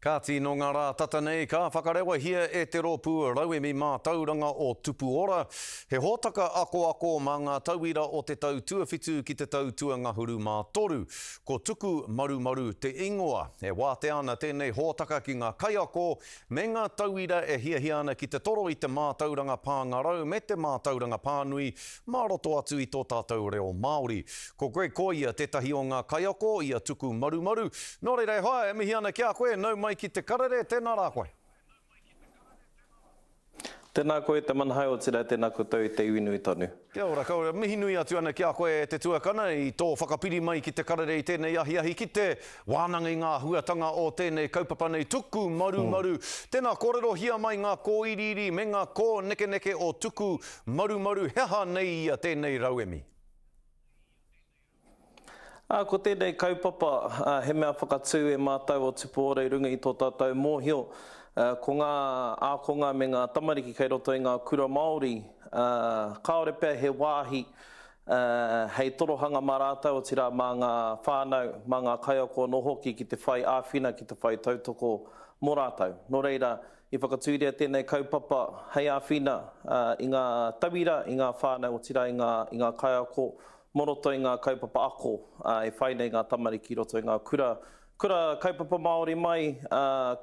Kāti, nō ngā rā tata nei ka whakarewahia e te rōpū Rauemi Mātauranga o Tupu Ora he hōtaka akoako mā ngā tauira o te tau tuawhitu ki te tau tuangahuru mā toru. Ko Tuku Marumaru te ingoa. E wātea ana tēnei hōtaka ki ngā kaiako me ngā tauira e hiahia ana ki te toro i te mātauranga pāngarau me te mātauranga pānui mā roto atu i tō tātou reo Māori. Ko Greg Koia tētahi o ngā kaiako i a Tuku Marumaru. Nō reira e hoa, e mihi ana ki a koe, nau mai ki te karere, tēnā rā koe. Tēnā koe te Manahau, otirā tēnā koutou i te iwi nui tonu. Kia ora, ka ora. Mihi nui atu ana ki a koe e te tuakana i tō whakapiri mai ki te karere i tēnei ahiahi ki te wānanga i ngā āhuatanga o tēnei kaupapa nei Tuku Marumaru. Tēnā kōrerohia mai ngā kōiriiri me ngā kōnekeneke o Tuku Marumaru, he aha nei ia tēnei rauemi? Ā, ko tēnei kaupapa, ā, he mea whakatū e mātou o Tupu Ora i runga i tō tātou mōhio, ā, ko ngā ākonga me ngā tamariki kei roto i ngā kura Māori, ā, kāore pea he wāhi, ā, hei torohanga mā rātou, otirā mā ngā whānau, mā ngā kaiako anō hoki ki te whai āwhina, ki te whai tautoko mō rātou. Nō reira, i whakatūria tēnei kaupapa hei āwhina, ā, i ngā tauira, i ngā whānau, otirā i ngā, i ngā kaiako mō roto i ngā kaupapa ako e whai nei ngā tamariki i roto i ngā kura, kura kaupapa Māori mai,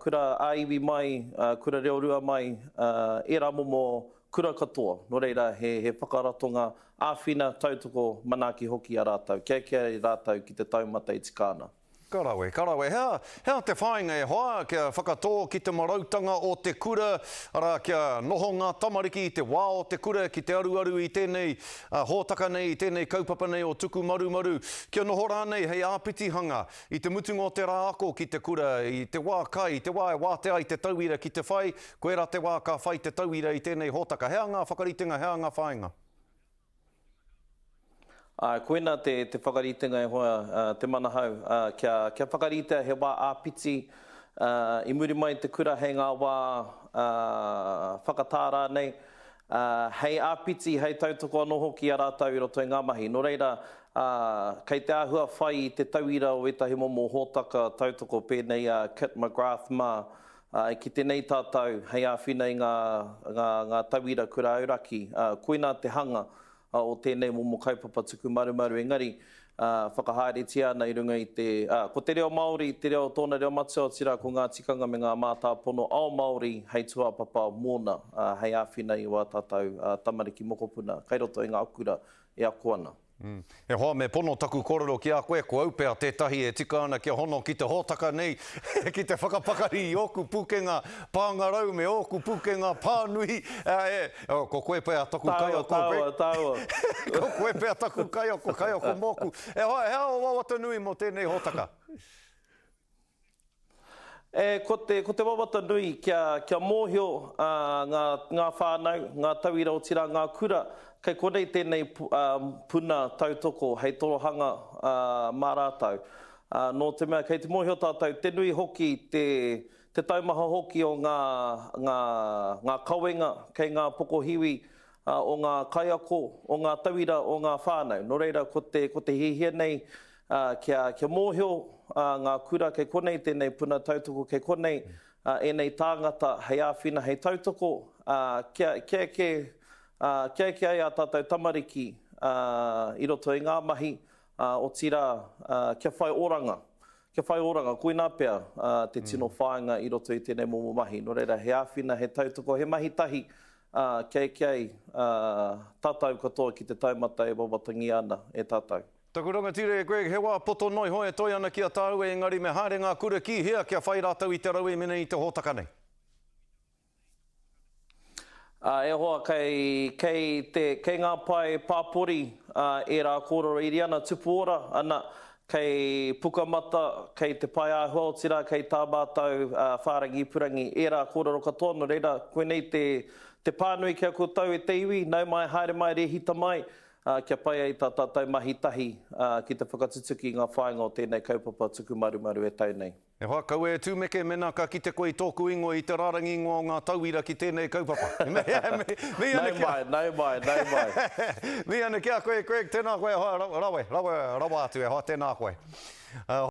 kura ā-iwi mai, kura reo rua mai, ērā momo kura katoa. Nō reira, he, he whakaratonga āwhina, tautoko, manaaki hoki i a rātou, kia eke ai rātou ki te taumata e tika ana. Ka rawe, ka rawe. He aha, he aha te whāinga e hoa, kia whakatō ki te marautanga o te kura, arā, kia noho ngā tamariki i te wā o te kura ki te aruaru i tēnei hōtaka nei, i tēnei kaupapa nei o Tuku Marumaru, kia noho rānei hei āpitihanga i te mutunga o te rā ako ki te kura, i te wā kai, i te wā e wātea ai te tauira ki te whai, koirā te wā ka whai te tauira i tēnei hōtaka. He aha ngā whakaritenga, he aha ngā whāinga? Āe, koina te, te whakaritenga e hoa, te manahau, ā, kia, kia whakaritea he wā āpiti, ā, i muri mai i te kura hei ngā wā, ā, whakatā rānei, ā, hei āpiti, hei tautoko anō hoki i a rātou i roto i ngā mahi. Nō reira, ā, kei te āhua whai i te tauira o ētahi momo hōtaka tautoko pēnei a Kit McGrath mā, ā, e kite nei tātou hei āwhina i ngā, ngā, ngā tauira kura auraki, ā, koinā te hanga, o tēnei momo kaupapa tuku marumaru engari, ā, whakahaeretia ana i runga i te, ā, ko te reo Māori te reo, tōna reo matua, otirā ko ngā tikanga me ngā mātāpono ao Māori hei tūāpapa mōna, ā, hei āwhina i wā tātou, ā, tamariki mokopuna kei roto i ngā kura e ako ana. E hoa, me pono taku kōrero ki a koe, ko au pea tētahi e tika ana kia hono ki te hōtaka nei, ki te whakapakari i ōku pūkenga pāngarau me ōku pūkenga pānui, e, ko koe pea taku kaiako, Taua, taua, taua. Ko koe pea taku kaiako, kaiako mōku. E hoa, he aha ō wawata nui mō tēnei hōtaka? E, ko te, ko te wawata nui kia, kia mōhio ā, ngā, ngā whānau, ngā tauira otirā ngā kura, kei konei tēnei ā, puna tautoko hei torohanga ā, mā rātou. Ā, nō te mea kei te mōhio tātou te nui hoki, te, te taumaha hoki o ngā, ngā, ngā kawenga kei ngā pokohiwi ā, o ngā kaiako, o ngā tauira, o ngā whānau. Nō reira, ko te, ko te hiahia nei, ā, kia, kia mōhio, ā, ngā kura kei konei tēnei puna tautoko, kei konei, ā, ēnei tāngata hei āwhina, hei tautoko, ā, kia, kia eke, ā, kia eke ai ā tātou tamariki, ā, i roto i ngā mahi, ā, otirā, ā, kia whai oranga. Kia whai oranga, koinā pea, ā, te tino whāinga i roto i tēnei momo mahi. Nō reira, he āwhina, he tautoko, he mahi tahi, ā, kia eke ai, ā, tātou katoa ki te taumata e wawatangia ana e tātou. Taku rangatira e Greg, he wā poto noiho e toe ana ki a tāua engari me haere ngā kura ki hea kia whai rātou i te rauemi nei i te hōtaka nei? Ā, e hoa, kei, kei te, kei ngā pae pāpori, ā, ērā kōrero iri ana, tupu ora, ana, kei Pukamata, kei te pae āhua, otirā kei tā mātou, ā, whārangi ipurangi, ērā kōrero katoa, nō reira, koinei te, te pānui ki a koutou e te iwi, nau mai, haere mai, rēhita mai, ā, kia pai ai tā tātou mahi tahi, ā, ki te whakatutuki i ngā whāinga o tēnei kaupapa tuku marumaru e tau nei. E hoa, kaua e tūmeke mēnā ka kite koe i tōku ingoa i te rārangi ingoa o ngā tauira ki tēnei kaupapa. Mihi ana ki a. Nau mai, nau mai, nau mai. Mihi ana ki a koe, Greg, tēnā koe e hoa, rawe, rawe rawa atu e hoa, tēnā koe.